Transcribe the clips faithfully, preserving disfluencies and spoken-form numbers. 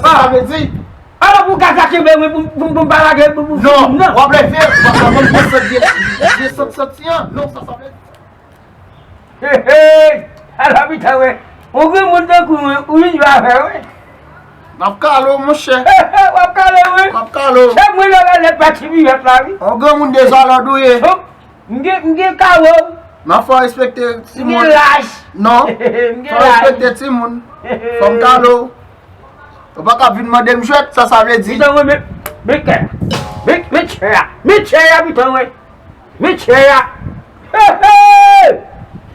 Sa vle di. Alò pou w ka kenbe mwen pou, pou, pou m pa lage pou, pou, non, non. W ap leve, w ap ka ban m vye sant, vye, vye sant santi an. Non, sa, sa vle di. Hey, hey! Alò, pita, wè. Yon granmoun tankou mwen, ou vin jwe avè, wè. M ap kale w, monchè. W ap kale w, wi. M ap kale w. Se mwen yo rele pati piyòt la, wi. Yon granmoun dezòd ou ye. M gen, m gen kawo. M ap fè w respekte timoun. M gen laj. Non. M gen laj. Fè w respekte timoun. Fò m kale w. Ou pa ka vin mande m jwèt, sa, sa vle di. Piton, wè, men, men kè. Men, men chè a. Men chè a, piton, wè. Men chè a. Hey, hey!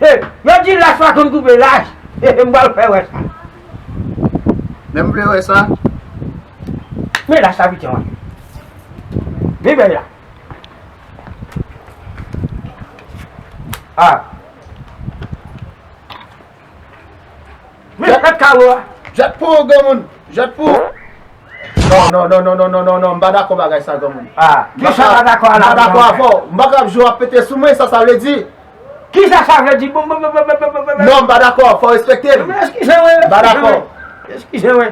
Hey, yo di lach pa konn koupe lach. Hey, hey, m pral fè wè sa. Men m vle wè sa. Men lach la, piton, wè. Men bèl la. Ah. Men jwèt kawo a. Jwèt pou ou, granmoun. Jwèt pou ou. Non, non, non, m pa dakò bagay sa, granmoun. Ah, kisa w pa dakò a la? M pa dakò avè w. M pa ka ap jwe w ap pete sou mwen, sa, sa vle di. Kisa sa vle di? Bon, bon, bon. Non, m pa dakò, fò w respekte m. Eskize mwen, m pa dakò. Eskize mwen.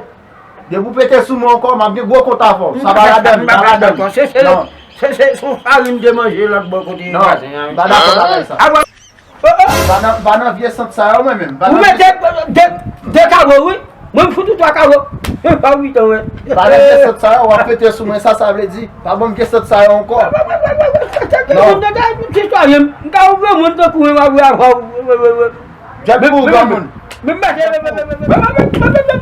Depi w pete sou mwen ankò, m ap gen gwo kont avè w. Sa pa ladann, pa ladann. Se, se, non. Se, se, se yon farin m te manje lòt bò kote vwazen an. Non, m pa dakò bagay sa. Ah, bon. M pa nan, m pa nan vye sant sa yo, mwen menm. M pa nan vye sant. Ou mete de, de kawo, wi. Mwen, m fout ou twa kawo. Pa wi, tan, wi. M pa nan vye sant sa yo, w ap pete sou mwen, sa, sa vle di. Pa ban m vye sant sa yo ankò. Non. Ti sitwayen, m ka ouvri moun tankou mwen, m ap avè w. Jwèt pou ou, granmoun. Men mete, men mete, men mete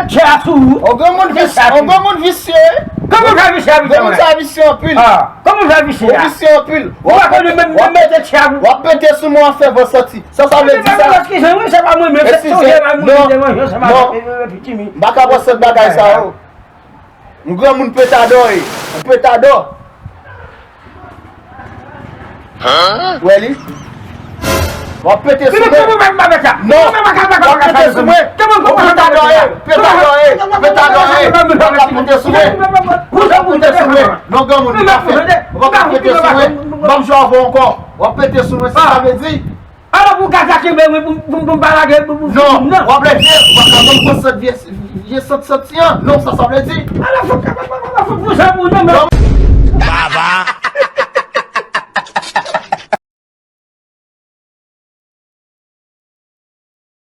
chè a sou ou. On granmoun visye, on granmoun visye. Kòman sa visye a, piton? Granmoun sa visye anpil. Ah, kòman sa visye a? Ou visye anpil. Ou pa konnen menm, menm mete chè a pou. W ap pete sou mwen, w ap fè van santi. Sa, sa vle di sa? Eskize mwen, se pa mwen menm, se chonje pa mwen ki te manje ansanm avèk, euh, pitit mwen. M pa ka pran sèt bagay sa yo. M granmoun petadò ye. M petadò. Ou wè li? W ap pete sou mwen. Non. W ap pete sou mwen. Ou petadò ye. Petadò ye. Petadò ye. W ap pete sou mwen. W ap pete sou mwen. Non, granmoun, ou pa fè. Ou pa ka pete sou mwen. Ban m jwe avè w ankò. W ap pete sou mwen, sa sa vle di? Alò pou w ka kenbe mwen pou, pou, pou m pa lage pou, pou, non, non. W ap leve, w ap ka ban m gwo sant vye, vye sant santi an. Non, sa sa vle di? Alò fòk, fòk, fòk, fòk, fòk, fòk, fòk, non, non.